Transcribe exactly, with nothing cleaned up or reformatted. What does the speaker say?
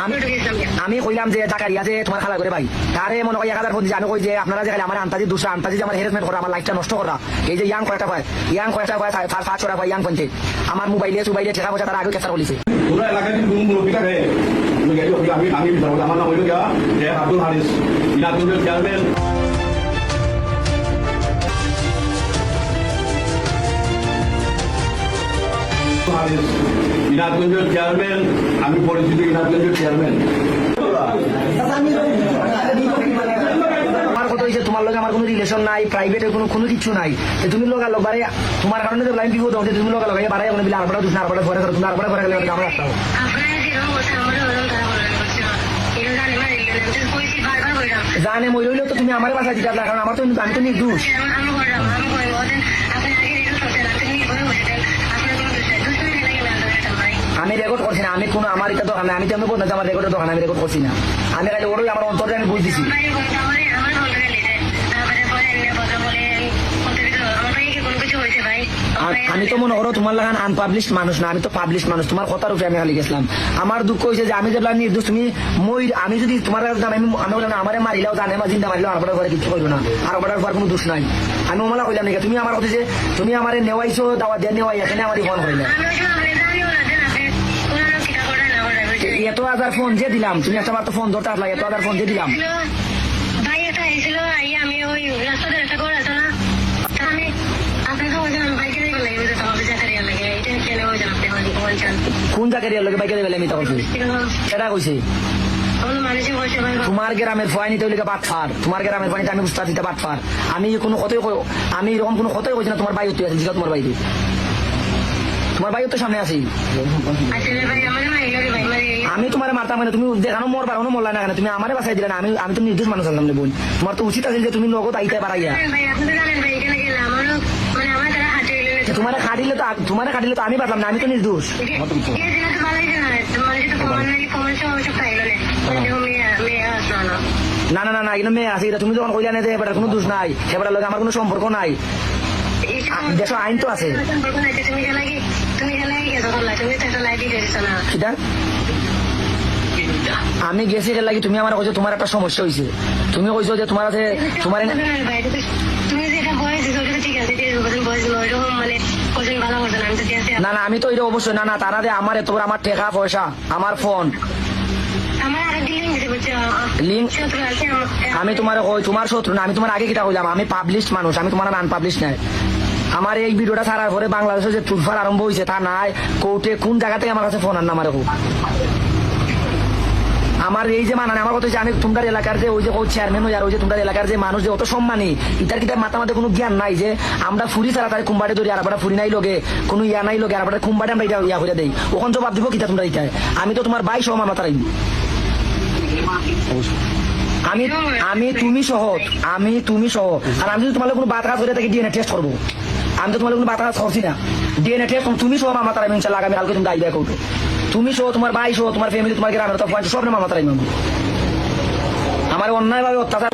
আমি, আমি কইলাম যে জাকারিয়া যে তুমার খালা করে ভাই, তারে মনে কয় এক হাজার ফোন দিছে। আমি কই যে আপনারা যে খালি আমার আন্তাজি দুসরা, আন্তাজি যে আমার harassment করা, আমার life টা নষ্ট করা, এই যে young কয়েকটা ভাই, young কয়েকটা ভাই, পাঁচ ছয়টা ভাই young ফোন আমার মোবাইলে সুবাইলে টেকা পয়সা তারা আগে capture করিছে। তোমরা এলাকায় যদি কোনো মুরব্বী থাকে, তুমি গেলে ওকে আমি, আমি বিচার করবো। আমার নাম হইল গিয়া শেখ আব্দুল হারিস, ইনাদগঞ্জের চেয়ারম্যান। হারিস, ইনাদগঞ্জের চেয়ারম্যান, আমি পরিচিত ইনাদগঞ্জের চেয়ারম্যান। আমার কথা হইছে, তোমার লগে আমার কোনো relation নাই, private এর কোনো, কোনো কিছু নাই। তো তুমি লগে লোক বারে, তোমার কারণে তো লাইন বিপদ হচ্ছে, তুমি লগে লগে বারে এখন বিলে আরবার দুষ না, আরবার পরে করো, তুমি আরবার পরে গেলে আমরা রাখতাম। আপনারা যেরকম বলছেন, আমারও ওরকম তারা বলবেন, বুঝছো? এটা জানে না, relation, আমি তো কইছি বারবার কইলাম। জানে মই রইলে তো তুমি আমারে বাঁচাই দিতে না, কারণ আমার তো, আমি তো নির্দোষ। আমি, আমি বললাম, আমি কই, ওদের, আপনি আগে record করছেন, আপনি নির্ভয়ে বলে দেন, আপনার কোনো দোষ নাই। দোষ নাই, লাগে না, দোষ নাই। আমি record করছি না, আমি কোনো, আমার এটা দরকার নাই, আমি তো এমনি বলতাম যে আমার record এর দরকার নাই, আমি record করছি না। আমি খালি ওরই আমার অন্তরে আমি বুঝ দিছি। ভাই, বলতে আমারে, আমার বলতে গেলে যে, তারপরে পরে এমনি কথা বলে, আমি বলতে গেলে, আমার ভাই কি কোনো কিছু হয়েছে ভাই? আর আমি তো মনে করো তোমার লাখান unpublished মানুষ না, আমি তো published মানুষ, তোমার কথার উপরে আমি খালি গেছিলাম। আমার দুঃখ হইছে যে আমি যেগুলা নির্দোষ, তুমি মই, আমি যদি তোমার কাছে যাই, আমি, আমি বললাম, "আমারে মারিলাও, জানে মা জিন্দা মারিলাও, আরবার পরে কিচ্ছু কইলো না, আরবার পরে কোনো দোষ নাই।" আমি ওমালা কইলাম নাকি, তুমি আমার কথা যে, তুমি আমারে নেওয়াইছো, দাওয়াত দিয়ে নেওয়াই, এখানে আমার ফোন করিলে। এত হাজার ফোন যে দিলাম, তুমি একটা বার তো ফোন ধরতে আসলা, এত হাজার ফোন যে দিলাম। ভাই, এটা আইছিল, আই আমি ওই রাস্তাতে একটা ঘর আছে না? তা আমি, আপনি তো বলছেন, আমি বাইকে যাইবার লাগি, ওই যে তখন জাকারিয়ার লাগে, এটা কেন বলছেন আপনি, বলছেন? কোন জাকারিয়ার লগে বাইকে যাইবার লাগি মিথ্যা কইছি? এটা কইছি? আমার মানুষে বলছে, ভাই, তোমার গ্রামের ফয়নি তো লিখে বাটফার, তোমার গ্রামের ফয়নি তো আমি বুঝতে দিতে বাটফার। আমি কোনো কথাই কই-, আমি এরকম কোনো কথাই কইছি না, তোমার ভাই তুই আছিস, তোমার ভাই তুই। তোমার ভাই তো সামনে আছি। আচ্ছা রে ভাই, আমার ভাই, আরে ভাই, মানে আমি তোমার মারতাম না, তুমি দেখানো মর বারো মরলা না কেন? তুমি আমারে বাঁচাই দিলে না, আমি, আমি তো নির্দোষ মানুষ আনলাম রে বোন। তোমার তো উচিত আছে যে তুমি নগদ আইতে বাড়াইয়া। ভাই, আপনি তো জানেন ভাই, এখানে গেলাম, আমারও, মানে, আমার তারা হাতে হইলে তো তোমার কাটিলে তো, তোমার কাটিলে তো আমি বাঁচলাম না, আমি তো নির্দোষ। যে, যে দিন তো ভালোই জানা, মানে, যদি প্রমাণ নাই, প্রমাণ সহ সব পাইল না। মানে, দেখো, মেয়ে, মেয়ে আসলো না। না, না, না, না, এখানে মেয়ে আছে, এটা তুমি যখন কইলা না যে এবার কোনো দোষ নাই, এবার লগে আমার কোনো সম্পর্ক নাই। এই যে আ, দেশো আইন তো আছে। সম্পর্ক নাই, তুমি গেলা কি, তুমি গেলা কি গেছো, বললা, তুমি তো একটা লাইভে গেছো না। কিটা? আমি গেছি এর লাগি, তুমি আমার কইছো তোমার একটা সমস্যা হইছে, তুমি কইছো যে তোমার আছে, তোমার এনে তুমি যে এটা বয়স দিছো, ওটা তো ঠিক আছে, ঠিক আছে, বয়স দিলো, ওইরকম মানে, কজন ভালো করছে না, আমি তো ঠিক আছে। না, না, আমি তো এটা অবশ্যই, না, না, তারা দে আমার এত বড় আমার টেকা পয়সা, আমার ফোন। আমার আরো লিঙ্ক দিতে বলছে, আ, আ, লিঙ্ক? শত্রু আছে আমার। আমি তোমারে কই, তোমার শত্রু না, আমি তোমার আগে কিতা কইলাম, আমি পাবলিশ মানুষ, আমি তোমার আনপাবলিশ নাই। আমার এই ভিডিওটা ছাড়ার পরে বাংলাদেশে যে তুলফার আরম্ভ হইছে, তা নাই, কোর্টে কোন জায়গা থেকে আমার কাছে ফোন আর না মারে কো। আমার এই যে মানানে, আমার কথা হচ্ছে, আমি তোমরার এলাকার যে ওই যে কো চেয়ারম্যান হই আর ওই যে তোমরার এলাকার যে মানুষ যে অত সম্মানী, ইতার কিতা মাথা মাথায় কোনো জ্ঞান নাই যে আমরা ফুরি ছাড়া তারে কুম্বাটে ধরি আর আমরা ফুরি নাই লগে, কোনো ইয়া নাই লগে, আর আমরা কুম্বাটে আমরা এটা ইয়া করে দেই। ওখান জবাব দিব কিতা তোমরা ইতায়? আমি তো তোমার ভাই সহ মামলা তারাই। আমি, আমি তুমি সহ, আমি তুমি সহ। আর আমি যদি তোমার লগে কোনো বাতাস করে থাকি ডিএনএ টেস্ট করবো। আমি তো তোমার লগে কোনো বাতাস করছি না। ডিএনএ টেস্ট তুমি সহ মামলা তারাই, ইনশাল্লাহ আগামী কালকে তুমি আইবা কোর্টে। তুমি সহ, তোমার ভাই সহ, তোমার ফ্যামিলি, তোমার গ্রামের তো পয়েন্ট সব মামলা তারাই মামলা। আমার অন্যায়ভাবে অত্যাচার